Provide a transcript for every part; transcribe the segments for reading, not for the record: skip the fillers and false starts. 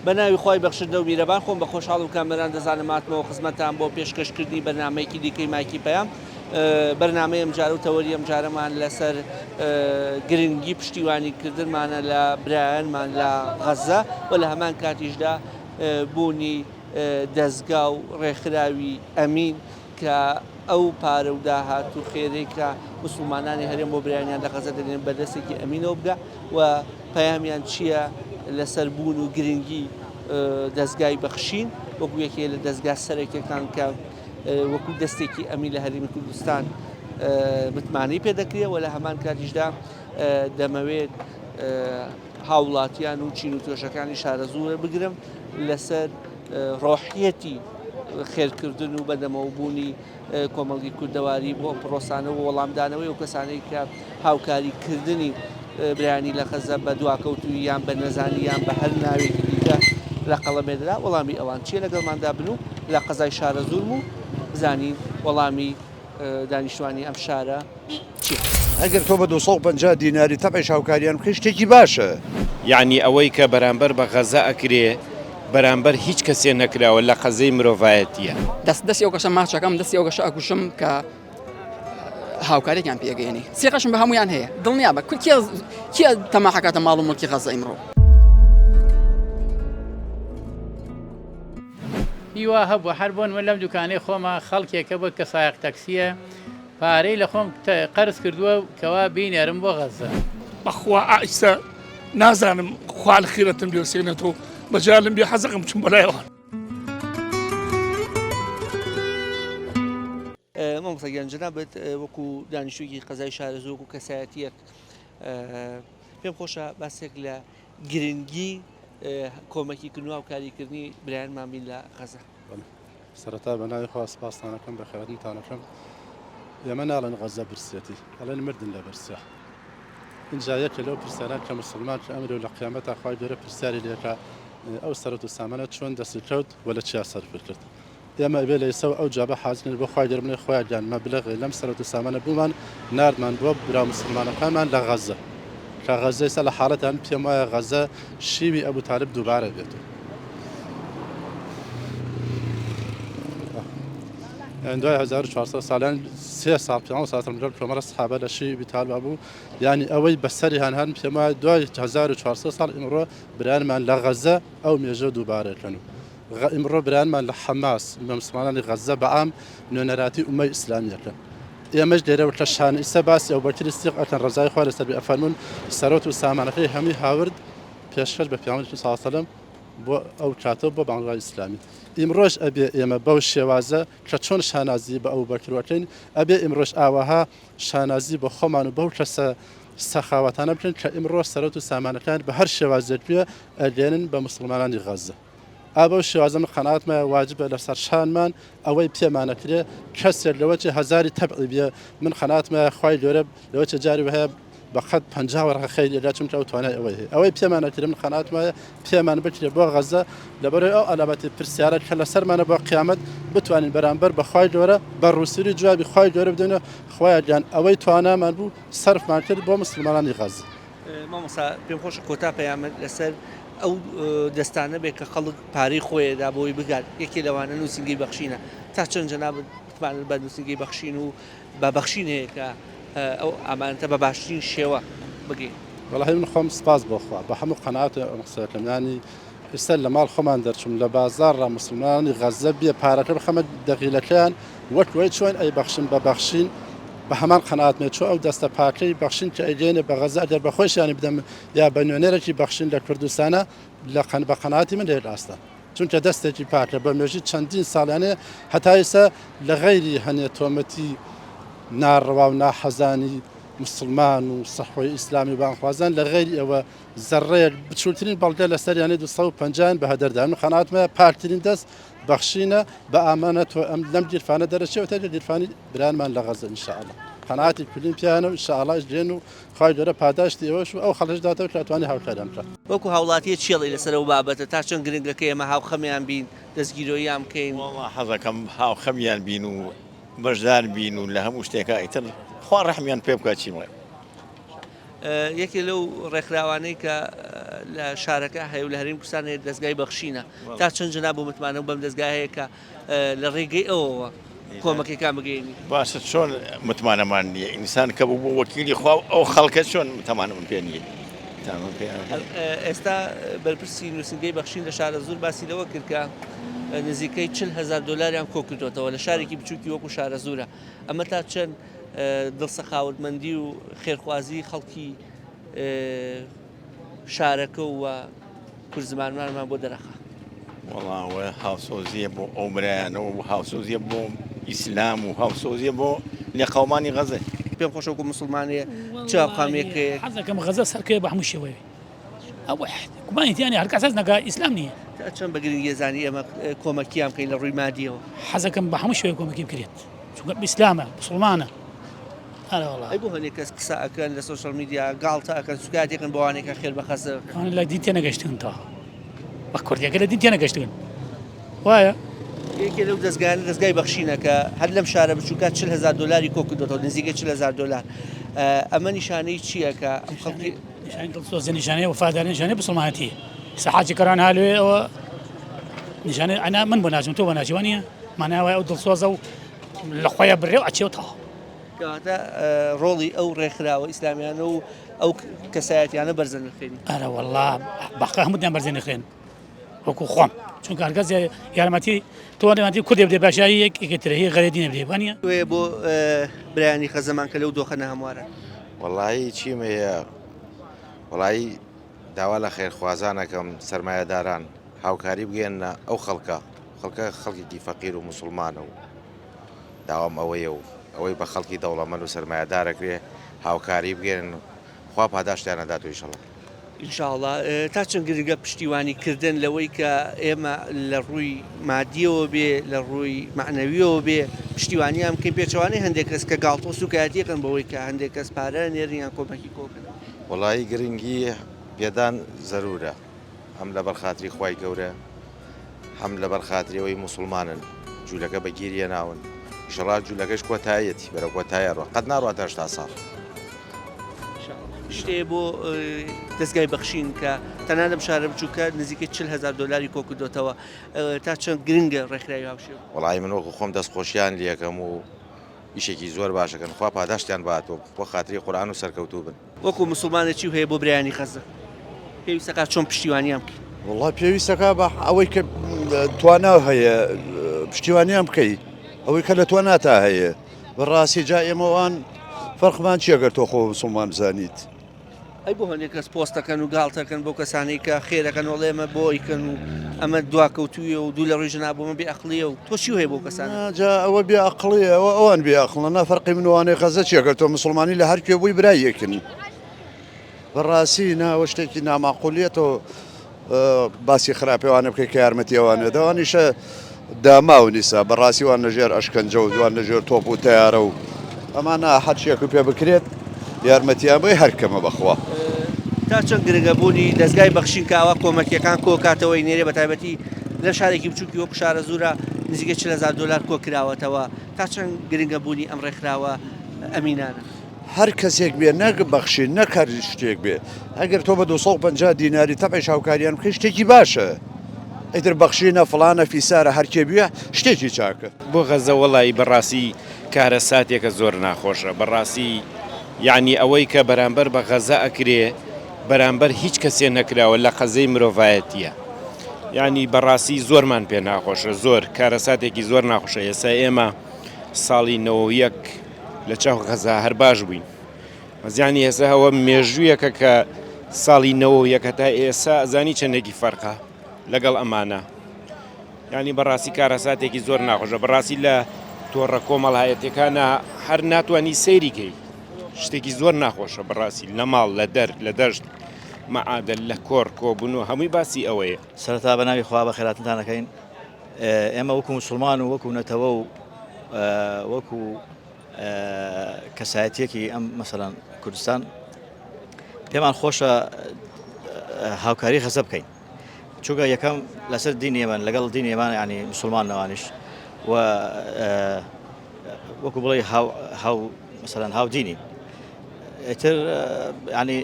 بە ناوی خوای بەخشندە و میرەبان خۆم بە خۆشحاڵ و کامەران دەزانم هاتمەوە خزمەتتان بۆ پێشکەشکردنی بەرنامەیەکی دیکەی مایکی پەیام. بەرنامەی ئەمجارە و تەوەری ئەمجارەمان لەسەر گرنگی پشتیوانی کردنمانە لە برایانمان لە غەززە و لە هەمان کاتیشدا بوونی دەزگا و ڕێکخراوی ئەمین کە ئەو پارە و داهات و خێرەی کە موسڵمانانی هەرێم بۆ برایانیان لە غەزە دەنێرن بە دەستێکی ئەمینەوە بگا و پەیامیان چییە لەسەر بوون و گرنگی دەزگای بەخشین وەکو یەکێ لە دەزگا سەرەکیەکان کە وەکو دەستێکی ئەمین لە هەرێمی کوردستان متمانەی پێدەکرێ و لە هەمان کاتیشدا دەمەوێت هاوڵاتیان و چین و توێژەکانی شارەزوورە بگرم لەسەر ڕۆحیەتی خێرکردن و بەدەمەوەبوونی کۆمەڵگی کوردەواری بۆ ئەم پرۆسانە و وەڵامدانەوەی ئەو کەسانەی کە هاوکاری کردنی برایانی لە غەزە بە دواکەوتوویی یان بە نەزانی یان بە هەر ناوێکی دیکە لە قەڵەمێدرا وەڵامی ئەوان چییە لەگەڵماندا بن و لە قەزای شارەزوورم و بزانین وەڵامی دانیشتوانی ئەم شارە چییە؟ ئەگەر تۆ بە 250 دیناری تەبعیش هاوکاریان بکەی شتێکی باشە. یەعنی ئەوەی کە بەرامبەر بە غەزە ئەکرێ بەرامبەر هیچ کەسێ نەکراوە لە قەزەی مرۆڤایەتیە. دەست دەستی ئەو کەسە ماچەکەم دەستی ئەو کەسە ئەکوشم کە هاوکارێکیان پێگەێنی سێقەشم بە هەمویان هەیە دڵنیا بە کێ کێ تەماحەکاتە ماڵ و مڵکی غەزە ئیمڕۆ. هی وا هەبوو هەر بۆ نموونە لەم دوکانەی خۆما خەڵکێک هەبوو کە سایەق تەکسییە پارەی لە خۆم قەرز کردووە کەوا بینێرم بۆ غەزە. بەخوا ئائیستا نازانم خوا لە خیرەتم بێسێنێتەوە مەجالم بێ حەزەکەم بچم بەلای ئەوان. مامۆستا گیان جەنابت وەکو دانیشتوویەکی قەزای شارەزوور وەکو کەسایەتییەک پێم خۆشە باسێک لە گرنگی کۆمەکی کردن و هاوکاریکردنی برایانمان بین لە غەزە. سەرەتا بە ناوی خوا سپاستان ئەکەم بەخێرهاتنتان ئەکەم ئێمە ناڵێن غەزە برسێتی ئەڵێن مردن لە برسیا ئینجا یەکێ لەو پرسیاران کە مسلمان کە ئەمرێ و لە قیامەتا خوای گەورە پرسیاری لێکا ئەو سەرەت و سامانە چۆن دەستی کەوت و لە چیا سەرفی کرد ئێمە ئەبێ لە ئێسەوە ئەو جوابە حازرین بۆ خوای گەورە بڵێین خوایە گیان مەبلەغێ لەم سەرەت و سامانە بوومان ناردمان بۆ برا موسڵمانەکانمان لە غەزە کە غەزە ئێستا لە حاڵەتە من پێم وایە غەزە شیوی ئەبو تالب دووبارە بێتەوە یان دوای 1400 ساڵیان سێ ساڵ پێ ساڵ لەگەڵ کۆمەڵە سەحابە لە شیوی ئەبی تالب بوو یانی ئەوەی بەسەری هەن هەن پێم وایە دوای 1400 ساڵ ئیمڕۆ برایانمان لە غەزە ئەو مێژە دووبارە کەن و ئیمڕۆ برایانمان لە حەماس بە مسڵمانانی غەززە بە عام نوێنەراتی ئوممەی ئیسلامی ئەکەن. ئێمەش لێرە کە شان ئیسە باسی ئەوبەکری سدیق ئەکەن ڕەزای خوا لەسەر بێ ئەفەرموون سەرۆت و سامانەکەی هەمووی هاورد پێشکەش بە پێغەمبەری صلی اللە علیە وسلم بۆ ئەو کاتە بۆ بانگخوازی ئیسلامی. ئیمڕۆش ئەبێ ئێمە بەو شێوازە کە چۆن شانازی بە ئەبوبەکر ئەکەین ئەبێ ئیمڕۆش ئاوەها شانازی بە خۆمان و بەو کەسە سەخاوەتانە بکەین کە ئیمڕۆ سەرۆت و سامانەکان بە هەر شێوازێک بێ ئەگەیەنن بە موسڵمانانی غەززە. ئا بەو شێوازە من قەناعەتم هەیە واجبە لەسەر شانمان ئەوەی پێمانەکرێ کەسێک لەوەچێ هەزاری تەبعی بێ من قەناعەتم هەیە خوای گەورە لەوەچێ جاری وەهەیە بە قەد 50 وەرقە خەیری ئەدا چونکە ئەو توانای ئەوەی هەیە ئەوەی پێمانەکرێ من قەناعەتم هەیە پێمان بکرێ بۆ غەزە لەبەرەوەی ئەو عەلامەتی پرسیارە کە لەسەرمانە بۆ قیامەت بتوانین بەرامبەر بە خوای گەورە بە ڕووسوری جوابی خوای گەورە بدەینەوە خوایە گیان ئەوەی توانامان بوو سەرفمان کرد بۆ مسلمانانی غەزە. مامۆستا پێم خۆشە کۆتا پەیامت لەسەر ئەو دەستانە بێت کە خەڵک پارەی خۆیەدا بۆی بگات یەکێ لەوانە نووسینگەی بەخشینە تا چەند جەنابت متمانەت بە نووسینگەی بەخشین و بە بەخشین هەیە کە ئەو ئامانەتە بە باشترین شێوە بگەین؟ وەڵاهی من خۆم سپاس بۆ خوا بە هەموو قەناعەتێ ئەم قسەیە کەم یانی ئیستا لە ماڵ خۆمان دەرچووم لە بازاڕا موسڵمانانی غەزە بێ پارەکە بخەمە دەغیلەکەیان وەک وەی چۆن ئەیبەخشن بە بەخشین بە هەمان قەناعەت مێ چۆ ئەو دەستە پاکەی بەخشین کە ئەیگەیەنێ بە غەزە ئەگەر بە خۆیشیانی بدەم یا بە نوێنەرێکی بەخشین لە کوردستانە لە قەن بە قەناعەتی من لە یەک ئاستە چونکە دەستێکی پاکە بە مێژوی چەندین ساڵیانەیە هەتا ئێستا لە غەیری هەنێ تۆمەتی ناڕەوا و ناحەزانی موسڵمان و سەحوەی ئیسلامی و بانگخوازان لە غەیری ئەوە زەڕەیەک بچووکترین بەڵگە لەسەر یانەی 250 بە هەدەر دا من قەناعەتم هەیە پاکترین دەست بەخشینە بە ئامانەت و ئەم لەم گیرفانە دەرەچێ و تێکە گیرفانی برانمان لە غەزە ان شاء الله قەناعەتی کولیم پیانە و ان شاء الله دێن و خوای گەورە پاداشتی ئێوەش و ئەو خەڵکەش داتەوە کە ئەتوانێ هاوکاریان بکات. وەکو هاوڵاتیە چی ئەڵێی لەسەر ئەو بابەتە تا چەند گرنگە کە ئێمە هاوخەمیان بین دەستگیرۆییان بکەین؟ وەڵا حەزەکەم هاوخەمیان بین و بەشدار بین و لە هەموو شتێکا ئیتر خوا ڕەحمیان پێ بکا چی بڵێم. یەکێ لەو ڕێکخراوانەی کە. لە شارەکە هەیە و لە هەرێمی کوردستان هەیە دەزگای بەخشینە تا چەند جەناب و متمانە و بەم دەزگا هەیە کە لە ڕێگەی ئەوەوە کۆمەکەکان بگەینی؟ باشە چۆن متمانەمان نییە ئینسان کە بوو بۆ وەکیلی خوا و ئەو خەڵکە چۆن متمانەمان پێ نییە ئێستا بەرپرسی نووسنگەی بەخشین لە شارەزوور باسی لەوە کرد کە نزیکەی 40 هزار دلاریان کۆکردوێتەوە لە شارێکی بچووکی وەکو شارەزوورە ئەمە تا چەند دڵسەخاوتمەندی و خێرخوازی خەڵکی شارەکە و کوردزمانانمان بۆ دەرەخا. وەڵا ئەوە هاوسۆزیە بۆ ئەو برایانەوە و هاوسۆزیە بۆ ئیسلام و هاوسۆزیە بۆ لێقەومانی غەزە. پێم خۆشە وەکو موسڵمانێ چ هاوخامیەک هەیە. حەزەکەم غەزە سەرکەوێ بە هەموو شێوەیەک ئەوە گومانی تیا نیە هەرکەس هەست نەکا ئیسلام نیە. تا چەند بە گرنگی ئەزانی ئێمە کۆمەکیان بکەین لە ڕووی مادیەوە؟ حەزەکەم بە هەموو شێوەیەک کۆمەکی بکرێت چونکە ئیسلامە موسڵمانە. ئەی بۆ هەنێ کەس قسە ئەکەن لە سۆشیال میدیا گاڵتە ئەکەن سوکایەتی ئەکەن بەوانەی کە خێر بە خەزە ئەکەن. ئەوانە لە دین تێنەگەشتون تا بە کوردیەکە لە دین تێنەگەشتون وایە. یەکێ لەو دەزگایانە دەزگای بەخشینە کە هەر لەم شارە بچووکە 40 هەزار دۆلاری کۆ کردۆتەوە نزیکەی 40 هەزار دۆلار ئەمە نیشانەی چییە کە ئەم خەڵکی نیشانەی دڵسۆزی نیشانەی وەفاداری نیشانەی بسڵمانەتی ئێستا حاجی کەران هالوێ ئەوە نیشانەی ئەنا من بۆ ناچم تۆ بۆ ناچی وانییە مانای وایە ئەو دڵسۆزە و لە خۆیان برێ و ئەچێ و تەواو. کەواتە ڕۆڵی ئەو ڕێکخراوە ئیسلامیانە و ئەو کەسایەتیانە بەرزە نرخێنی. ئەرە وەڵا بەقە هەمووتیان بەرزە نرخێن وەکو خۆم چونکە هەرکەس یارمەتی تۆ یارمەتی کوردێ بدەی باشە یەک یەکێ ترە هی غەرێ دینە بدەی وانیە؟ تۆیە بۆ برایانی خەزەمان کە لەو دۆخە ناهەموارەن. وەڵایی چیم هەیە وەڵایی داوا لە خێرخوازان ئەکەم سەرمایەداران هاوکاری بگەیەننە ئەو خەڵکە خەڵکە خەڵکێکی فەقیر و موسڵمانە و داوام ئەوەیە و ئەوەی بە خەڵکی دەوڵەمەند و سەرمایەدار ئەکرێ هاوکاری بگەیەنن خوا پاداشتیان ئەداتەوە ئیشەڵا. ان شاء اللە تا چەند گرنگە پشتیوانی کردن لەوەی کە ئێمە لە ڕووی مادیەوە بێ لە ڕووی مەعنەویەوە بێ پشتیوانیان بکەین پێچەوانەی هەندێک کەس کە گاڵتە و سوکایەتیەکەن بەوەی کە هەندێک کەس پارە نێرن یان کۆمەکی کۆکەن. وەڵایی گرنگی پێدان زەرورە هەم لەبەر خاتری خوای گەورە هەم لەبەر خاتری ئەوەی موسڵمانن جولەکە بە گیر هێناون ئیشەڵا جولەکەش کۆتاییەتی بەرەو کۆتایی ئەڕوا قەت ناڕواتە 80 ساڵ. شتێ بۆ دەزگای بەخشین کە تەنها لەم شارە بچووکە نزیکەی 40 هەزار دۆلاری کۆکردۆتەوە تا چەند گرنگە ڕێکخراوی هاوشێوە؟ وەڵایی من وەکو خۆم دەست خۆشیان لێکەم و ئیشێکی زۆر باشەکەن خوا پاداشتیان باتەوە بۆ خاتری قورئان و سەرکەوتوو بن. وەکو موسڵمانێک چی هەیە بۆ برایانی غەزە پێویستەکات چۆن پشتیوانیان بکەین؟ وەڵا پێویستەکە بە ئەوەی کە توانا هەیە پشتیوانیان بکەی ئەوەی کە لە تواناتا هەیە بەڕاستی جا ئێمەوان فەرقمان چیە گەر تۆ خۆ مسوڵمان بزانیت. ئەی بۆ هەندێک کەس پۆست دەکەن و گاڵتەکەن بۆ کەسانەی کە خێرەکەن وەڵێ ئەمە بۆ ئەیکەن و ئەمە دواکەوتوویە و دوو لە ڕووی ژنا بۆ من بێ ئەقڵیە و تۆ چی هەیە بۆ کەسانە؟ نا جا ئەوە بێ ئەقڵیە ئەوە ئەوان بێ ئەقڵن نا فەرقی من و ئەوانەی غەزە چیە گەر تۆ مسوڵمانی لە هەر کوێ بووی برای یەکن بەڕاستی نا ئەوە شتێکی ناماقولیە تۆ باسی خراپی ئەوانە بکەی کە یارمەتی ئەوانە دەوانیشە داماون ئیسا بەڕاستی وان لەژێر ئەشکەنجە و دوان لەژێر تۆپ و تەیارە و ئەمانە هەرچیەک پێ بکرێت یارمەتیان بۆی هەر کەمە بەخوا. تا چەند گرنگە بوونی دەزگای بەخشین کە ئاوا کۆمەکیەکان کۆکاتەوەی نێرێ بەتایبەتی لە شارێکی بچووکی وەکو شارەزوورە نزیکەی 40 هەزار دۆلار کۆکراوەتەوە تا چەند گرنگە بوونی ئەم ڕێکخراوە ئەمینانە؟ هەر کەسێک بێ نەک بەخشین نەک هەر شتێک بێ ئەگەر تۆ بە 250 دیناری تەبعیش هاوکاریان بکەی شتێکی باشە ئیتر بەخشینە فڵانە فیسارە هەرکێ بوێ شتێکی چاکە. بۆ غەزە وەڵایی بەڕاستی کارەساتێکە زۆر ناخۆشە بەڕاستی یەعنی ئەوەی کە بەرامبەر بە غەزە ئەکرێ بەرامبەر هیچ کەسێ نەکراوە لە قەزەی مرۆڤایەتیە یەعنی بەڕاستی زۆرمان پێ ناخۆشە زۆر کارەساتێکی زۆر ناخۆشە ئێستا ئێمە ساڵی 91 لە چاو غەزا هەر باش بووین زیانی ئێستا ئەوە مێژوویەکە کە ساڵی 91 تا ئێسا زانی چەندێکی فەرقە لەگەڵ ئەمانە ینی بەڕاستی کارەساتێکی زۆر ناخۆشە بەڕاستی لە تۆڕە کۆمەڵایەتەکانە هەر ناتوانانی سەیریکەی شتێکی زۆر ناخۆشە بەڕاستی لە ماڵ لە دەر لە دەشت مەعادە لە کۆڕ کۆبوون و هەمووی باسی ئەوەیە. سەرەتا بە ناوی خوا بەخێراتنتان ئەکەین ئێمە وەکو مسلمان و وەکو نەتەوە و وەکو کەسایەتیەکی ئەم مەسەلەن کوردستان پێمان خۆشە هاوکاری غەزە بکەین چونکە یەکەم لەسەر دین ئێمە لەگەڵ دین ئێمان ینی مسلمان نەوانیش و وەکو بڵێ هاو هاو مەسەلەن هاو دینی ئیتر ینی.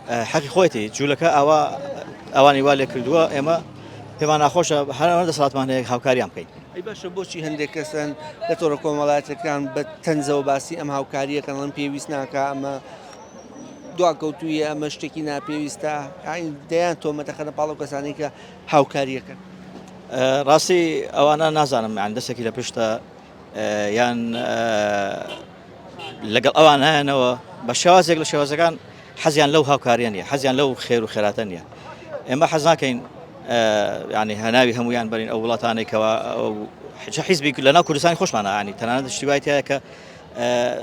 حەقی خۆیەتی جوولەکە ئاوا ئەوانی وا لێ کردووە ئێمە پێمان ناخۆشە هەر ئەوەندە دەسەڵاتمان هەیە هاوکاریان بکەین. ئەی باشە بۆچی هەندێک کەسن لە تۆڕە کۆمەڵایەتیەکان بە تەنزەوە باسی ئەم هاوکارییە کەن ئەڵێن پێویست ناکا ئەمە دواکەوتوویە ئەمە شتێکی ناپێویستە یانی دەیان تۆمەت دەخەنە پاڵ ئەو کەسانەی کە هاوکارییەکەن. ڕاستی ئەوانە نازانم یان دەستێکی لە پشتە یان لەگەڵ ئەوان هەیەنەوە بە شێوازێک لە شێوازەکان حەزیان لەو هاوکاریە نیە حەزیان لەو خێر و خێراتە نیە ئێمە حەز ناکەین ینی هەناوی هەمویان بەرین ئەو وڵاتانێک کەەوە حیزبی لە ناو کوردستانی خۆشمانە ینی تەنانەت شتی وای تایە کە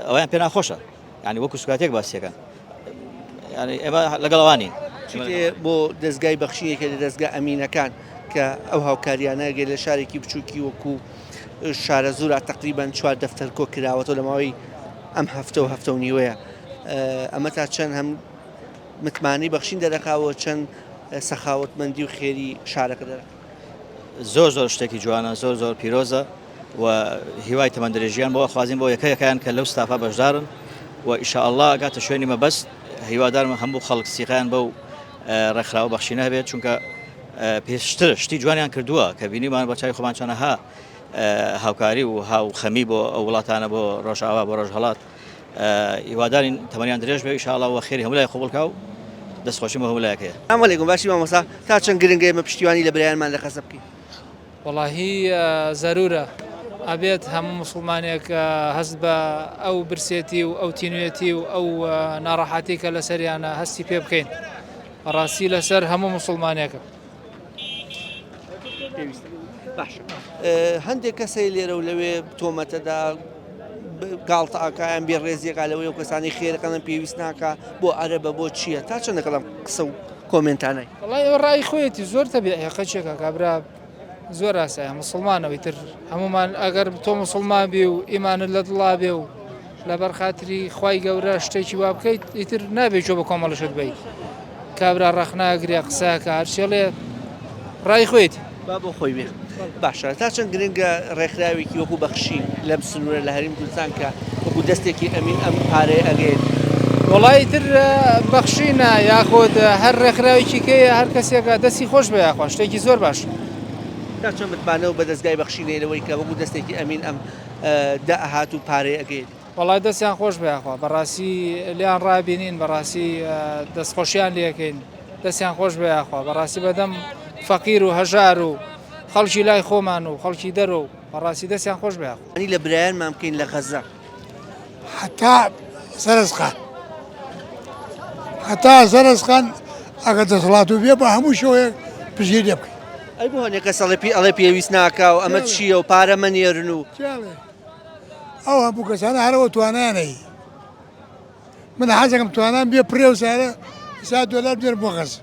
ئەویان پێ ناخۆشە ینی وەکو سوکاتێک باسیەکەن ینی ئێمە لەگەڵوانی بۆ دەستگای بەخشینێکە لە دەستگا ئەمینەکان کە ئەو هاوکاریانە گەر لە شارێکی بچووکی وەکو شارەزوورا تقریبان چوار دەفتەر کۆ کراوەتەوە لە ماوەی ئەم هەفتە و هەفتە و نیوەیە ئەمە تا چەند هەم متمانەی بەخشین دەرەخاوە چەند سەخاوەتمەندی و خێری شارەکە دەرەخات. زۆر زۆر شتێکی جوانە زۆر زۆر پیرۆزە و هیوای تەمەن درێژیان بۆ خوازین بۆ یەکە یەکەیان کە لەو ستافە بەشدارن و ئیشاءاللە گاتە شوێنی مەبەست هیوادارم هەموو خەڵک سیقیان بەو ڕێکخراوە بەخشینە هەبێت چونکە پێشتر شتی جوانیان کردووە کە بینیمان بە چای خۆمان چەنەها هاوکاری و هاوخەمی بۆ ئەو وڵاتانە بۆ ڕۆژئاوا بۆ ڕۆژهەڵات هیوادارین تەمەنیان درێژ بێ ئیشاڵا وە خێری هەموو لای قبوڵ کا و دەستخۆشی بۆ هەموو لایەک هەیە. سلام علیکم باشی مامۆستا تا چەند گرنگە ئێمە پشتیوانی لە برایانمان لە غەزە بکەین؟ وەڵاهی زەرورە ئەبێت هەموو موسڵمانێک هەست بە ئەو برسێتی و ئەو تینوێتی و ئەو ناڕەحەتی کە لەسەریانە هەستی پێ بکەین بەڕاستی لەسەر هەموو موسڵمانێکە. پێویستە باشە هەندێک کەسەی لێرە و لەوێ تۆمەتەدا گاڵتە ئاکایان بێ ڕێزیەکە لەوەی و کەسانی خێرەکەن پێویست ناکە بۆ عەرەبە بۆ چییە تا چەند لەگەڵم قسە و کۆمنتانای وڵی ئەو ڕای خۆیەتی زۆر تەبیعیە قەچێکە کابرا زۆر ئاسایە مسلمانەوەی تر هەمومان ئەگەر تۆ مسلمان بی و ئیمانت لە دڵا بێ و لەبەر خاتری خوای گەورە شتێکی وا بکەیت ئیتر نابێت گوێ بە کۆمەڵشت بەیت کابرا ڕەخنە ئەگرێ قسە ئەکا هەرچێڵێ ڕای خۆیەتی. با بۆ خۆی بێ. باشە تا چەند گرنگە ڕێکخراوێکی وەکو بەخشین لەم سنوورە لە هەرێمی کوردستان کە وەکو دەستێکی ئەمین ئەم پارەیە ئەگەیەنێت؟ وەڵا ئیتر بەخشینە یاخود هەر ڕێکخراوێکی کەیە هەر کەسێکە دەستی خۆش بێ یاخوا شتێکی زۆر باشە. تا چەند متمانە و بە دەزگای بەخشین هەیە لەوەی کە وەکو دەستێکی ئەمین ئەم داهات و پارەیە ئەگەیەنێت؟ وەڵای دەستیان خۆش بێ یاخوا بەڕاستی لێیان ڕابینین بەڕاستی دەستخۆشیان لێکەین دەستیان خۆش بێ یاخوا بەڕاستی بەدەم فەقیر و هەژار و خەڵکی لای خۆمان و خەڵکی دەرۆ و بەڕاستی دەستیان خۆش بێ یاخوا. لە برایانمان بکەین لە غەزە. هەتا سەرسخان هەتا سەرسخان ئەگەر دەسەڵات و بێ بە هەموو شێوەیەک پشتگیری لێ بکەین. ئەی بۆ هەنێ کەس ئەڵێ پێ ئەڵێ پێویست ناکا و ئەمە چییە و پارە مەنێرن و. کێ ئەڵێ؟ ئەو هەموو کەسانە هەرەوە توانایان هەیە من حەزەکەم توانام بێ پرێ و سارە سا دۆلار بنێرم بۆ غەزە.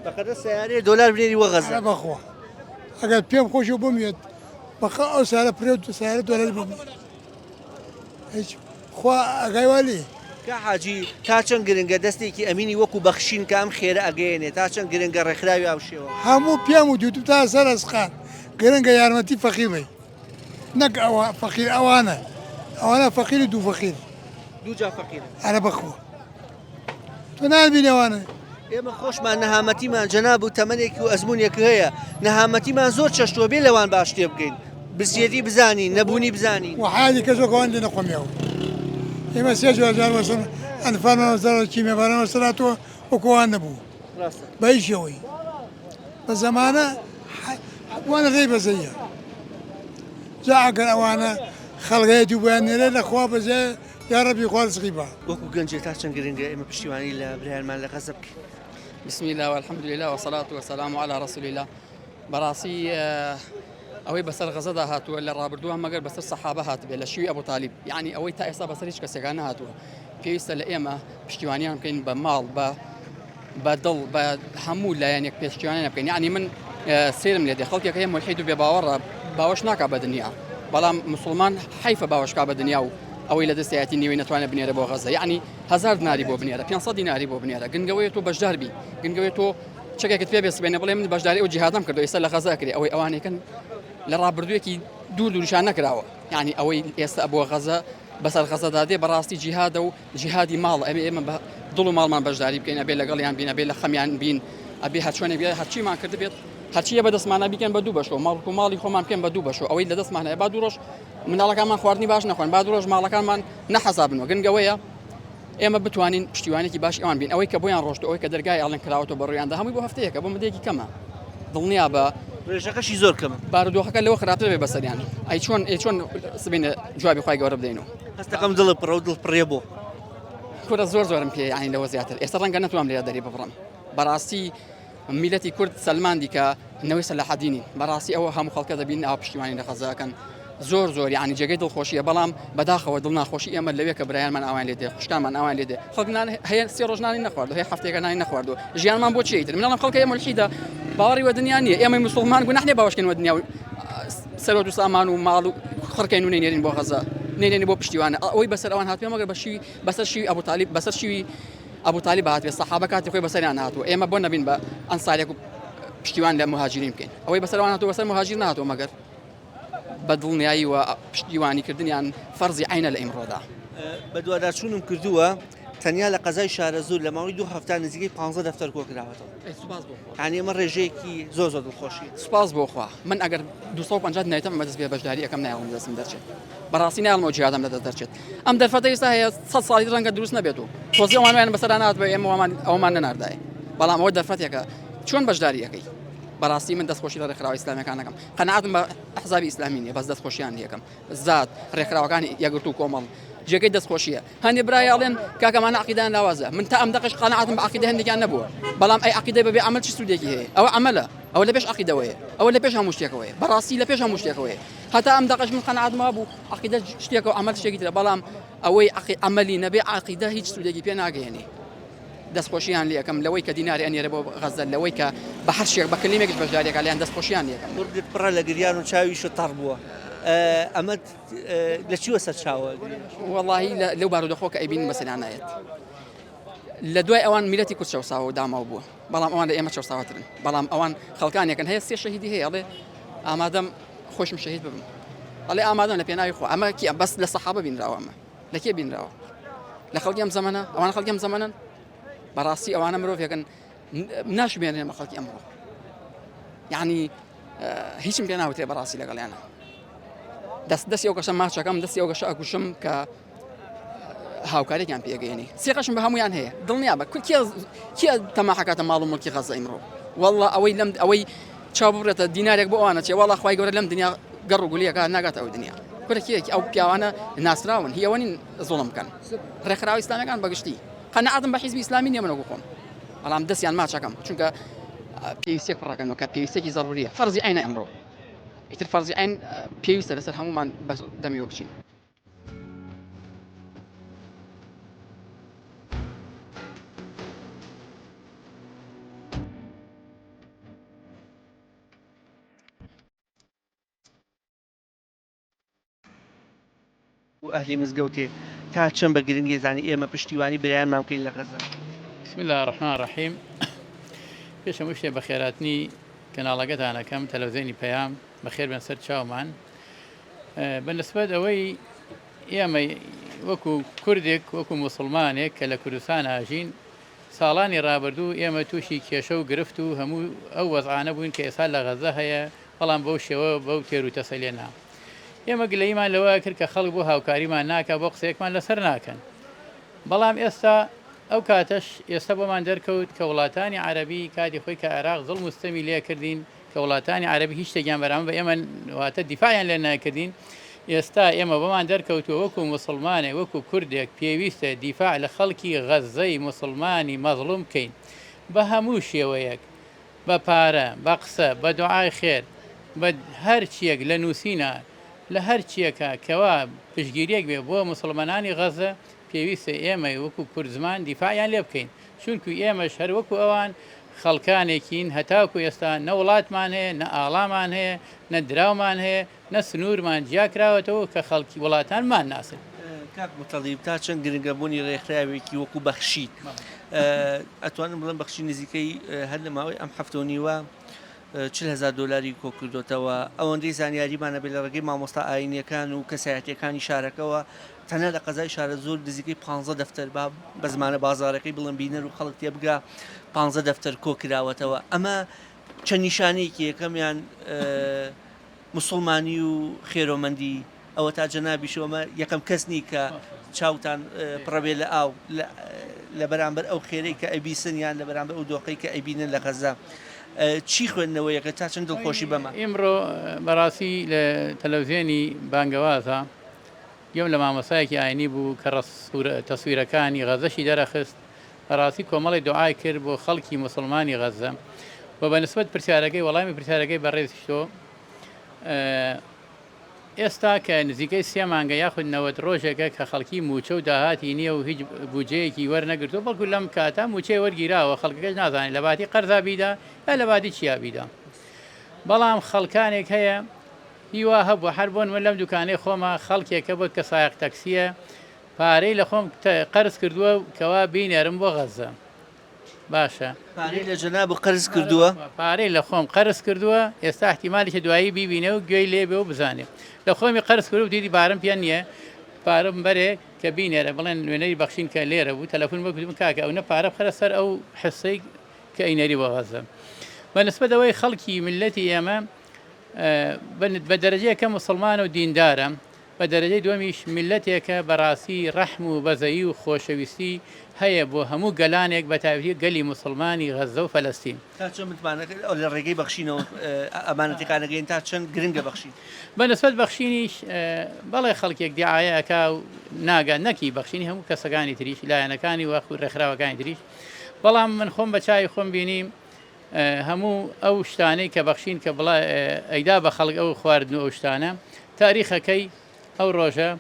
بەقەدە سەیارەیە دۆلار بنێری بۆ غەزە. بەخوا ئەگەر پێم خۆشە و بموێت بەقە ئەو سارە پرێ و سەیارە دۆلاری بۆ بنێرم. هیچ خوا ئاگای وا لێیە. کا حاجی تا چەند گرنگە دەستێکی ئەمینی وەکو بەخشین کە ئەم خێرە ئەگەیەنێ تا چەند گرنگە ڕێکخراوی هاوشێوە. هەموو پێم وتوتم تا سەر ئەسقان گرنگە یارمەتی فەقیر بەی نەک ئەوە فەقیر ئەوانە ئەوانە فەقیر و دوو فەقیر دوو جا فەقیرن. ئەرە بەخوا تۆ نابینی ئەوانە. ئێمە خۆشمان نەهامەتیمان جەناب و تەمەنێک و ئەزموونێک هەیە نەهامەتیمان زۆر چەشتووە بێ لەوان باش تێبگەین برسیەتی بزانین نەبوونی بزانین. وە حالی کەس وەک ئەوان لێ نەقومیاوە ئێمە سێ جار جار وەسەر ئەنفالمان وەسەر کیمیاباران وەسەر هاتووە وەکو ئەوان نەبوو بە هیچ شێوەی بە زەمانە وانە غەی بەزەیە جا ئەگەر ئەوانە خەڵگەیەتی بۆیان نێرێ لە خوا بەزێ یاڕەبی خوا رزقی با. وەکو گەنجێ تا چەند گرنگە ئێمە پشتیوانی لە برایانمان لە غەزە بکەین؟ بسم اللە والحمد للە والصلاة والسلام علی رسول اللە بەڕاستی ئەوەی بەسەر غەزەدا هاتووە لە ڕابردووە مەگەر بەسەر سەحابە هاتبێت لە شوی ئەبو تالیب یعنی ئەوەی تا ئێستا بەسەر هیچ کەسێکا نەهاتووە پێویستە لە ئێمە پشتیوانیان بکەین بە ماڵ بە بە دڵ بە هەموو لایەنێک پێشتیوانیان بکەین یعنی من سێرم لێ دێ خەڵکێک هەیە ملحید و بێباوەڕە باوەش ناکا بە دنیا بەڵام مسلمان حیفە باوەشکا بە دنیا و ئەوەی لە دەستایەتی نیوەی نەتوانێت بنێرە بۆ غەزە یعنی هزار دیناری بۆ بنێرە 500 دیناری بۆ بنێرە گنگەوەی تۆ بەشدار بی گنگەوەی تۆ چەکێکت پێ بێ سبێنە بڵێ من بەشداری ئەو جیهادەم کردو ئێستا لە غەزە کرێ ئەوەی ئەوانێکن لە ڕابردوویەکی دوور دووریشان نەکراوە یعنی ئەوەی ئێستا بۆ غەزە بەسەر غەزەدا دێ بەڕاستی جیهادە و جیهادی ماڵ ئەمە ئێمە بە دڵ و ماڵمان بەشداری بکەین ئەبێ لەگەڵیان بین ئەبێ لە خەمیان بین ئەبێ هەرچۆنێک بێ هەرچیمان کردبێت هەرچیە بەدەستمانە بیکەن بە دوو بەشەوە ماڵک و ماڵی خۆمان بکەن بە دوو بەشەوە ئەوەی لە دەستمان هەیە با دوو ڕۆژ مناڵەکانمان خواردنی باش نەخۆن با دوو ڕۆژ ماڵەکانمان نەحەسابنەوە گرنگەوەیە ئێمە بتوانین پشتیوانێکی باش ئەوان بین ئەوەی کە بۆیان ڕۆشت ئەوەی کە دەرگای ئاڵێن کراوەتەوە بە ڕوویاندا هەمووی بۆ هەفتەیەکە بۆ مدەیەکی کەمە دڵنیا بە ڕێژەکەشی زۆر کەمە بارودۆخەکە لەوە خراپتر بێ بەسەریان ئەی چۆن ئەی چۆن سبینە جوابی خوای گەورە بدەینەوە هەستەکەم دڵت پڕە و دڵ پڕێ بۆ کورە زۆر زۆرم پێ یانی لەوە زیاتر ئێستا ڕەنگە نەتوانم لێرە دەری ببڕم بەڕاستی میلەتی کورد سەلماندی کە نەوەی سەلاحەدینین بەڕاستی ئەوە هەموو خەڵکە دەبین ئاو پشتیوانی لە غەزەکەن زۆر زۆر یعنی جێگەی دڵخۆشیە بەڵام بەداخەوە دڵ ناخۆشی ئێمە لەوێ کە برایانمان ئاوان لێ دێ خوشکانمان ئاوان لێ دێ خەڵک نان هەیە سێ ڕۆژ نانی نەخواردو هەیە هەفتەیەکە نانی نەخواردو ژیانمان بۆ چیە ئیتر مناڵم خەڵکە مولحیدە باوەڕی وە دنیا نییە ئێمەی مسلمان گوناح نییە باوەشکەین وە دنیا و سەرۆت و سامان و ماڵ و خڕکەین و نەینێرین بۆ غەزە نەینێرین بۆ پشتیوانە ئەوەی بەسەر ئەوان هاتوێ مەگەر بە شیوی بەسەر شیوی ئەبو تالیب بەسەر شیوی ئەبو تالیب هاتوێ سەحابە کاتی خۆی بەسەریان هاتووە ئێمە بۆ نەبین بە ئەنسارێک و پشتیوان لە مهاجرین بکەین ئەوەی بەسەر ئەوان هاتووە بەسەر مهاجر نهاتووە مەگەر بە دڵنیایی و پشتیوانی کردنیان فەرزی عەینە لە ئیمڕۆدا. بەدواداچوونم کردووە تەنیا لە قەزای شارەزوور لە ماوەی دوو هەفتە نزیکەی 15 دەفتەر کۆکراوەتەوە. سوپاس بۆ خوا. یانی ئەمە ڕێژەیەکی زۆر زۆر دڵخۆشیە. سوپاس بۆ خوا من ئەگەر 250 دیناری تەمە بەدەست بێ بەشداری ئەکەم نایەڵم لە دەستم دەرچێت. بەڕاستی نایەڵم ئەو جیهادەم لە دەست دەرچێت. ئەم دەرفەتە ئێستا هەیە 100 ساڵی ڕەنگە دروست نەبێت و تۆزی ئەوان وایان بەسەرا نەهاتبێ ئێمە وامان ئەومان نەناردایە. بەڵام ئەوە دەرفەتێکە چۆن بەشداری ئەکەی؟ بەڕاستی من دەستخۆشی لە ڕێکخراوە ئیسلامیەکان ئەکەم. قەناعەتم بە ئەحزابی ئیسلامی نییە بەس دەستخۆشیان لێکەم زات ڕێکخراوەکانی یەکگرتوو کۆمەڵ جێگەی دەستخۆشیە هەندێ برای ئەڵێن کاکەمانە عقیدان لاوازە من تا ئەم دەقش قەناعەتم بە عقیدە هەندێکیان نەبووە بەڵام ئەی عقیدە بەبێ عەمەل چ سوودێکی هەیە ئەوە عەمەلە ئەوە لە پێش عقیدەوەیە ئەوە لە پێش هەموو شتێکەوەیە بەڕاستی لە پێش هەموو شتێکەوەیە هەتا ئەم دەقش من قەناعەتم وابوو عقیدە شتێکە و عەمەل شتێکی ترە بەڵام ئەوەی عەمەلی نەبێ عقیدە هیچ سوودێکی پێ ناگەیەنێ دەستخۆشیان لێ ئەکەم لەوەی کە دیناری ئەنێرێ بۆ غەزە لەوەی کە بە هەر شێک بە کەلیمێکیش بەشداری ئەکا لێیان دەستخۆشیان لێ ئەکەم. قورگت پڕە لە گریان و چاویشت تەڕ بووە ئەمەت لە چیوە سەرچاوە ئەگری؟ وەڵاهی لەو بارودۆخەوە کە ئەیبینین بەسەریان نایەت لە دوای ئەوان میلەتی کورد چەوساوە و داماو بووە بەڵام ئەوان لە ئێمە چەوساوەترن بەڵام ئەوان خەڵکانێکن هەیە سێ شەهیدی هەیە ئەڵێ ئامادەم خۆشم شەهید ببم ئەڵێ ئامادەم لە پێناوی خۆ ئەمە کی بەس لە سەحابە بینراوە ئەمە لە کێ بینراوە لە خەڵکی ئەم زەمەنە ئەوان خەڵکی ئەم زەمەنن بەڕاستی ئەوانە مرۆڤێکن ناشبێنێن بە خەڵکی ئەمڕۆ یعنی هیچم پێ ناوترێ بەڕاستی لەگەڵیانە دەست دەستی ئەو کەسە ماچەکەم دەستی ئەو گەشە ئەکوشم کە هاوکارێکیان پێگەێنی سێقەشم بە هەمویان هەیە دڵنیا بە کێ کێ تەماحکاتە ماڵ و مڵکی غەزە ئیمڕۆ والله ئەوەی لەم ئەوەی چاو ببڕێتە دینارێک بۆ ئەوانە چێ وەڵا خوای گەورە لەم دنیا گەڕ و گولیەکە ناگاتە ئەو دنیا کورە کێ ئەو پیاوانە ناسراون هی ئەوە نین زوڵم بکەن ڕێکخراوە ئیسلامیەکان بەگشتی قەناعەتم بە حیزبی ئیسلامی نییە من وەکو خۆم بەڵام دەستیان ماچەکەم چونکە پێویستێک پڕەکەنەوە کە پێویستێکی زەڕوریە فەرزی عینە ئەمڕۆ ئیتر فەرزی عین پێویستە لەسەر هەمومان بەس دەمیەوە بچین. و ئەهلی مزگەوتێ تا چەند بە گرنگی زانی ئێمە پشتیوانی برایانمان بکەین لە غەزە. بسم اللە الرحمن الرحیم پێش هەموو شتێ بەخێراتنی کەناڵەکەتان ئەکەم تەلەفزیۆنی پەیام بەخێر بێن سەر چاومان بە نسبەت ئەوەی ئێمە وەکو کوردێک وەکو موسڵمانێک کە لە کوردستان ئاژین ساڵانی ڕابردوو ئێمە تووشی کێشە و گرفت و هەموو ئەو وەزعانە بووین کە ئێستا لە غەزە هەیە، بەڵام بەو شێوە بەو تێر و تەسەلیە نا. ئێمە گلەییمان لەوە ئەکرد کە خەڵک بۆ هاوکاریمان ناکا، بۆ قسەیەکمان لەسەر ناکەن. بەڵام ئێستا ئەو کاتەش ئێستا بۆمان دەرکەوت کە وڵاتانی عەرەبی کاتی خۆی کە عێراق زوڵم و ستەمی لێکردین، کە وڵاتانی عەرەبی هیچ شتێکیان بەرامبەر بە ئێمە واتە دیفاعیان لێ نەکردین، ئێستا ئێمە بۆمان دەرکەوتووە وەکو موسڵمانێک وەکو کوردێک پێویستە دیفاع لە خەڵکی غەززەی موسڵمانی مەزڵوم بکەین بە هەموو شێوەیەک بە پارە بە قسە بە دوعای خێر بە هەر چیەک لە نووسینا لە هەر چیەکا کەوا پشتگیریەک بێ بۆ موسڵمانانی غەززە پێویستە ئێمەی وەکو کوردزمان دیفاعیان لێ بکەین چونکو ئێمەش هەر وەکو ئەوان خەڵکانێکین هەتاکو ئێستا نە وڵاتمان هەیە نە ئاڵامان هەیە نە دراومان هەیە نە سنوورمان جیا کراوەتەوە کە خەڵکی وڵاتان مانناسن. کاک موتەڵیب تا چەند گرنگە بوونی رێکخراوێکی وەکو بەخشین؟ ئەتوانم بڵێم بەخشین نزیکەی هەر لە ماوەی ئەم هەفتە و نیوە 40 هەزار دۆلاری کۆکردۆتەوە، ئەوەندەی زانیاریمان هەبێت لە ڕێگەی مامۆستا ئایینیەکان و کەسایەتیەکانی شارەکەوە. تەنها لە قەزای شارەزوور نزیکەی پانزە دەفتەر با بە زمانە بازاڕەکەی بڵێم بینەر و خەڵک تێبگا پانزە دەفتەر کۆکراوەتەوە ئەمە چەند نیشانەیەکی یەکەمیان موسڵمانی و خێرۆمەندی ئەوەتا جەنابیشی ئەمە یەکەم کەس نی کە چاوتان پڕەبێ لە ئاو لە بەرامبەر ئەو خێرەی کە ئەبیسن یان لە بەرامبەر ئەو دۆخەی کە ئەیبینن لە غەزە چی خوێندنەوەیەکە تا چەند دڵخۆشی بەمە؟ ئیمڕۆ بەڕاستی لە تەلەڤزیۆنی بانگەوازە گوێم لە مامۆستایەکی ئاینی بوو کە تەسویرەکانی غەزەشی دەرەخست بەڕاستی کۆمەڵی دوعای کرد بۆ خەڵکی موسڵمانی غەزە و بە نسبەت پرسیارەکەی وەڵامی پرسیارەکەی بەڕێزیش تۆ ئێستا کە نزیکەی سێ مانگە یاخود 90 ڕۆژێکە کە خەڵکی مووچە و داهاتی نییە و هیچ بودجەیەکی وەرنەگرتووە بەڵکو لەم کاتە مووچەی وەرگیراوە خەڵکەکەش نازانێت لە باتی قەرزا بیدا یا لە باتی چیا بیدا بەڵام خەڵکانێک هەیە هیوا هەبوو هەر بۆن من لەم دوکانەی خۆمە خەڵکێکە بۆ کە سایەق تەکسیە پارەی لە خۆم قەرز کردووە کەوا بینێرم بۆ غەزە باشە. پارەی لە جەنابو قەرز کردووە؟ پارەی لە خۆم قەرز کردووە ئێستا احتیمالیشە دوایی بیبینێ و گوێی لێ بێ و بزانێ لە خۆمی قەرز کردووە دیدی پارەم پێ نییە پارەم بەرێ کە بینێرە بڵێن نوێنەری بەخشین کە لێرە بوو تەلەفۆن بۆ کردم کاکە ئەونە پارە بخەرە سەر ئەو حسەی کە ئەینەری بۆ غەزە بە نسبەت ئەوەی خەڵکی میللەتی ئێمە بە دەرەجەیەکە موسڵمانە و دیندارە بە دەرەجەی دووەمیش میللەتێکە بەڕاستی ڕەحم و بەزەیی و خۆشەویستی هەیە بۆ هەموو گەلانێک بەتایبەتی گەلی موسڵمانی غەززە و فەلەستین. تا چەند متمانە لە ڕێگەی بەخشینەوە ئەمانەتەکان ئەگەین تا چەند گرنگە بەخشین؟ بە نسبەت بەخشینیش بەڵێ خەڵکێک دیعایە ئەکا و ناگا نەک هی بەخشینی هەموو کەسەکانی تریش لایەنەکانی و ڕێکخراوەکانی تریش بەڵام من خۆم بە چاوی خۆم بینیم هەموو ئەو شتانەی کە بەخشین کە بڵا ئەیدا بە خەڵک ئەو خواردن و ئەو شتانە تاریخەکەی ئەو ڕۆژە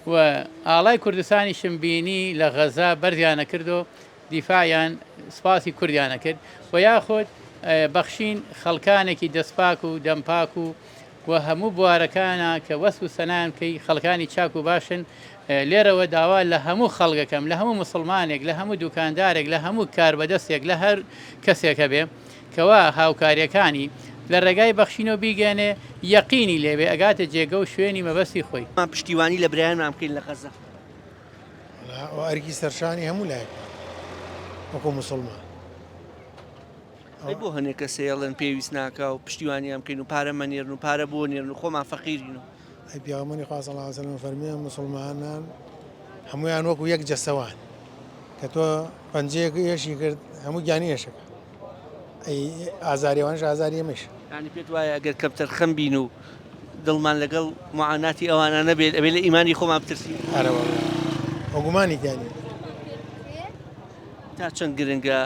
و ئاڵای کوردستانیشم بینی لە غەزا بەرزیانە کردو دیفاعیان سپاسی کوردیانە کرد و یاخود بەخشین خەڵکانێکی دەستپاک و دەمپاک و و هەموو بوارەکانا کە وەسف و سەنایان بکەی خەڵکانی چاک و باشن، لێرەوە داوا لە هەموو خەڵک ئەکەم لە هەموو موسڵمانێک لە هەموو دوکاندارێک لە هەموو کاربەدەستێک لە هەر کەسێک هەبێ کەوا هاوکاریەکانی لە ڕێگای بەخشینەوە بیگەیەنێ یەقینی لێبێ ئەگاتە جێگە و شوێنی مەبەستی خۆی. پشتیوانی لە برایانمان بکەین لە غەزە. وەڵا ئەوە ئەرکی سەرشانی هەموو لایەکمانە وەکو موسڵمان. ئەی بۆ هەنێ کەس هەیە ئەڵێن پێویست ناکا و پشتیوانیان بکەین و پارە مەنێرن و پارە بۆ نێرن و خۆمان فەقیرین و. ئەی پێغەمبەری خوا صلی اللە علیە وسلم فەرموویان موسڵمانان هەموویان وەکو یەک جەستە وان کە تۆ پەنجەیەک ئێشی کرد هەموو گیانی ئێشەکە ئەی ئازاری ئەوانش ئازاری ئێمەش. یانی پێت وایە ئەگەر کەمتەرخەم بین و دڵمان لەگەڵ معاناتی ئەوانە نەبێت ئەبێ لە ئیمانی خۆمان بترسین؟ ئەرەوەڵا ئەو گومانی تیا نییە. تا چەند گرنگە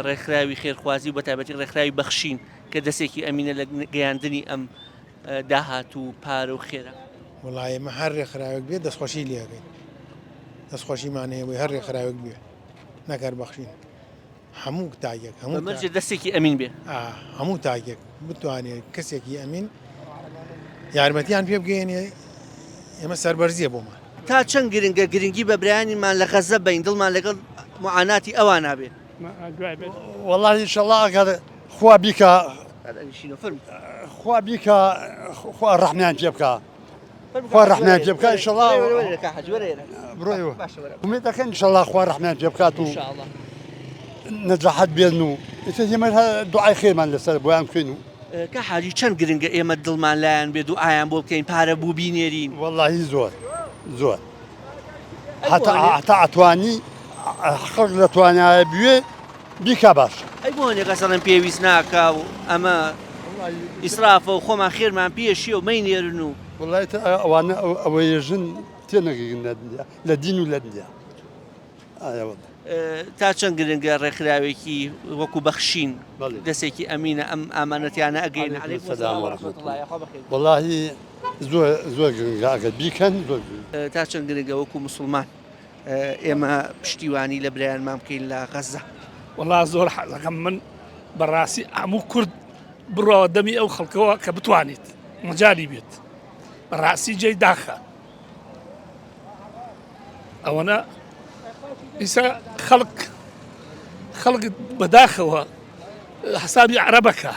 ڕێکخراوی خێرخوازی و بەتایبەتی ڕێکخراوی بەخشین کە دەستێکی ئەمینە لە گەیاندنی ئەم داهات و پارە و خێرە؟ وەڵا ئێمە هەر ڕێکخراوێک بێت دەستخۆشی لێ ئەکەین دەستخۆشیمان هەیە بۆی هەر ڕێکخراوێک بێ نەک هەر بەخشین هەموو تاکێک هەموو مەرجێ دەستێکی ئەمین بێ هەموو تاکێک بتوانێت کەسێکی ئەمین یارمەتیان پێ بگەێنێ ئێمە سەربەرزیە بۆمان. تا چەند گرنگە گرنگی بە برایانیمان لە غەزە بەین دڵمان لەگەڵ معاناتی ئەوانا بێ. وەڵاهی ئینشەڵا ئەگەر خوا بیکا خوا بیکا خوا ڕەحمیان پێ بکا خوا ڕەحمیان پێ بکا ئینشەڵا بڕۆیەوە ئومێد دەکەن ئینشەڵا خوا ڕەحمیان پێ بکات و نەجاحەت بێن و ئیتر ئێمە دوعای خێرمان لەسەر بۆیان بکەین و کاک حاجی چەند گرنگە ئێمە دڵمان لایان بێ دوعایان بۆ بکەین پارە بوو بینێرین. وەڵاهی زۆر زۆر هەتا هەتا ئەتوانی خەڵک لە توانایە بوێ بیکا باشە. ئەی بۆ هەنێ کەس ئەڵێن پێویست ناکا و ئەمە ئیسرافە و خۆمان خێرمان پێشیە و مەینێرن و. وەڵای تر ئەوانە ئەوەیە ژن تێنەگەین لە دین و لە دنیا. تا چەند گرنگە ڕێکخراوێکی وەکو بەخشین دەستێکی ئەمینە ئەم ئامانەتیانە ئەگەینە وەڵاهی زۆر زۆر گرنگە ئەگەر بیکەن زۆر تا چەند گرنگە وەکو موسڵمان ئێمە پشتیوانی لە برایانمان بکەین لە غەزە وەڵا زۆر حەزەکەم من بەڕاستی هەموو کورد بڕەوە دەمی ئەو خەڵکەوە کە بتوانیت مەجالی بێت بەڕاستی جێی داخە ئەوەنە ئیسا خەڵک خەڵک بەداخەوە حسابی عربەکە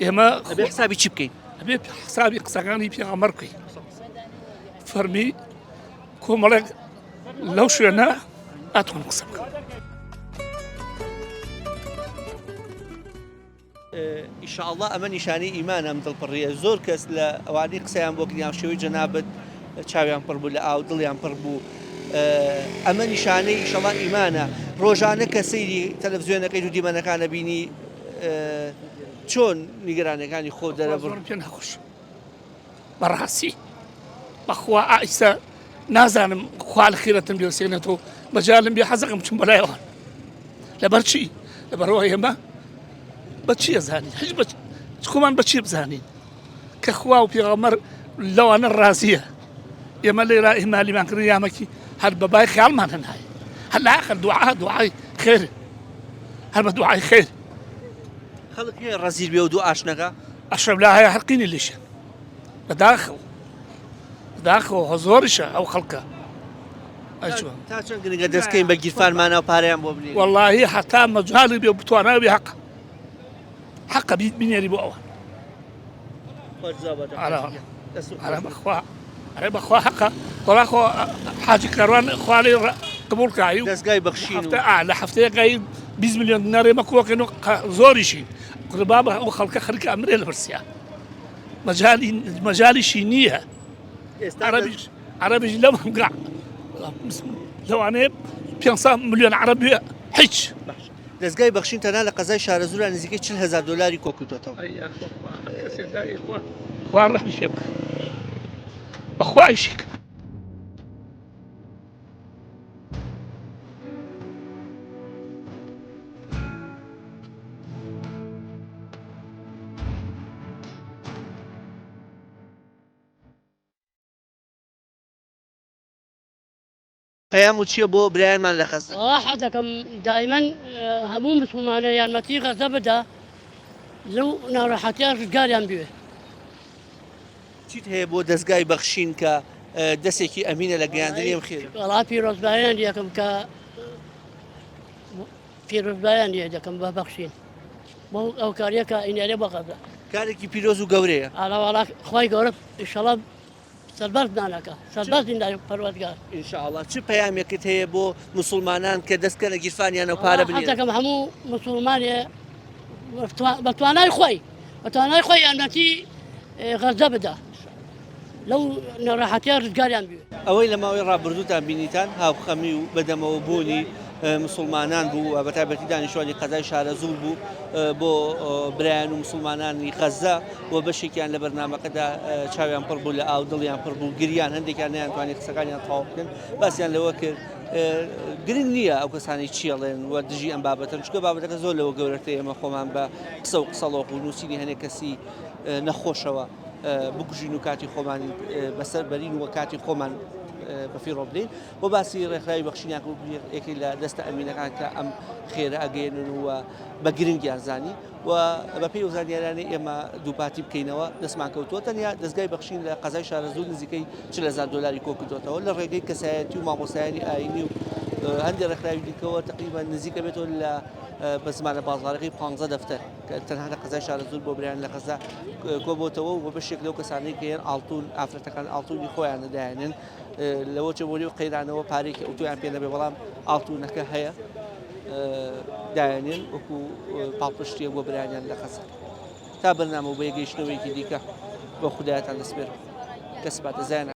ئێمە ئەبێ حسابی چی بکەین ئەبێ حسابی قسەکانی پێغەمبەر بکەین فەرمی. کۆمەڵێک لەو شوێنە ئەتوان قسە بکەم. ئیشاڵڵا ئەمە نیشانەی ئیمانە ئەم دڵپڕیە زۆر کەس لە ئەوانەی قسەیان بۆ کردی هاوشێوەی جەنابت چاویان پڕ بوو لە ئاو دڵیان پڕ بوو ئەمە نیشانەی ئیشەڵا ئیمانە ڕۆژانە کە سەیری تەلەڤزیۆنەکەی و دیمەنەکانە بینی چۆن نیگەرانەکانی خۆ دەرەبڕ پێ ناخۆش بەڕاستی بەخوا ئایسا نازانم خوا لە خیرەتم بێوسێنێتەوە مەجالم بێ حەزەکەم چم بەلایەوە لەبەر چی لەبەرەوە ئێمە بە چی ئەزانین هیچ بە خۆمان بە چی بزانین کە خوا و پێغەمبەر لەوانە ڕازیە ئێمە لێرا ئیهمالیمان کردن یامەکی هەر بە بای خیاڵمان هەنای هەر لە ئاخر دوعا دوعای خێر هەر بە دوعای خێر خەڵک هەیە ڕەزیل بێ و دوو ئاشنەکە ئەشرەف لا هەیە هەرقینی لیشن بەداخەوە بەداخەوە زۆریشە ئەو خەڵکە تا چەند گرنگە دەستکەین بە گیرفانمانە و پارەیان بۆ بنێرین وەڵاهی هەتا مەجالی بێ بتوانای بێ حەقە حەقە بیت بنێری بۆ ئەوان ئەرە بەخوا ئەرێ بەخوا حەقە وەڵا خۆ حاجی کاروان خوا لێی قبوڵ کای و دەزگای بەخشین و لە هەفتەیەکای 20 میلیۆن دینار ئێمە کۆکەین و زۆریشین قوربا بە ئەو خەڵکە خەریکە ئەمرێ لە برسیا مەجالی مەجالیشی نییە عەرەبیش عەرەبیش لەم هەنگا لەوانەیە 500 میلیۆن عەرەب بێ هیچ دەزگای بەخشین تەنها لە قەزای شارەزوورا نزیکەی 40 هەزار دۆلاری کۆکردووەتەوە. خوا ڕەحمی پێ بکا بەخوا ئیشی کرد. پەیام و چیە بۆ برایانمان لە غەزە؟ وەڵا حەزەکەم دایمەن هەموو مسوڵمانە یارمەتی غەزە بدا لەو ناڕەحەتیان ڕزگاریان بوێ. چیت هەیە بۆ دەزگای بەخشین کە دەسێکی ئەمینە لە گەیاندنی ئەم خێرە؟ وەڵا پیرۆزبایان یەکەم کە پیرۆزبایان لێ دەکەم بە بەخشین بۆ ئەو کاریە کە ئینێرێ بۆ غەزە. کارێکی پیرۆز و گەورەیە. ئەرە وەڵا خوای گەورە ئیشەڵا سەربەرزمان ئەکا سەربەرزین لای پەروەردگار. ان شاء اللە چ پەیامێکت هەیە بۆ موسوڵمانان کە دەست بکەنە گیرفانیانەوە پارە بنێرن؟ حەزەکەم هەموو موسوڵمانێ بە توانای خۆی بە توانای خۆی یارمەتی غەزە بدا لەو ناڕەحەتیە ڕزگاریان بێ. ئەوەی لە ماوەی ڕابردووتان بینیتان هاوخەمی و بەدەمەوە بوونی مسوڵمانان بوو و بەتایبەتی دانیشتوانی قەزای شارەزوور بوو بۆ برایان و مسوڵمانانی غەزە و بەشێکیان لە بەرنامەکەدا چاویان پڕ بوو لە ئاو دڵیان پڕ بوو گریان هەندێکیان نەیانتوانی قسەکانیان تەواو بکەن باسیان لەوە کرد گرنگ نییە ئەو کەسانی چیڵێن و دژی ئەم بابەتەن چونکە بابەتەکە زۆر لەوە گەورەتر ئێمە خۆمان بە قسە و قسەڵۆق و نووسینی هەنێک کەسی نەخۆشەوە بکوژین و کاتی خۆمان بەسەر بەرین و کاتی خۆمان بەفیڕۆ بدەین بۆ باسی ڕێکخراوی بەخشینیان یەکێک لە دەستە ئەمینەکان کە ئەم خێرە ئەگەیەنن و بە گرنگیان زانی و بەپێی ئەو زانیاریانەی ئێمە دووپاتی بکەینەوە دەستمان کەوتووە تەنیا دەزگای بەخشین لە قەزای شارەزوور نزیکەی 40 هەزار دۆلاری کۆکردوێتەوە لە ڕێگەی کەسایەتی و مامۆستایانی ئاینی و هەندێک ڕێکخراوی دیکەوە تقریبا نزیکە بێتەوە لە بە زمانە بازاڕەکەی 15 دەفتەر کە تەنها لە قەزای شارەزوور بۆ برایان لە غەزە کۆبۆتەوە و بەشێک لەو کەسانەی کە یان ئاڵتون ئافرەتەکان ئاڵتونی خۆیان دایانن لەوە چە بۆ قەیرانەوە پارێکی ئەوتۆیان پێ نەبێ بەڵام ئاڵتونەکە هەیە دایانێن وەکو پاڵپشتیە بۆ برایانیان لە غەزە تا بەرنامە و بەیەگەیشتنەوەیەکی دیکە بۆ خودایەتان دەسپێرم کە سپاتە زیان.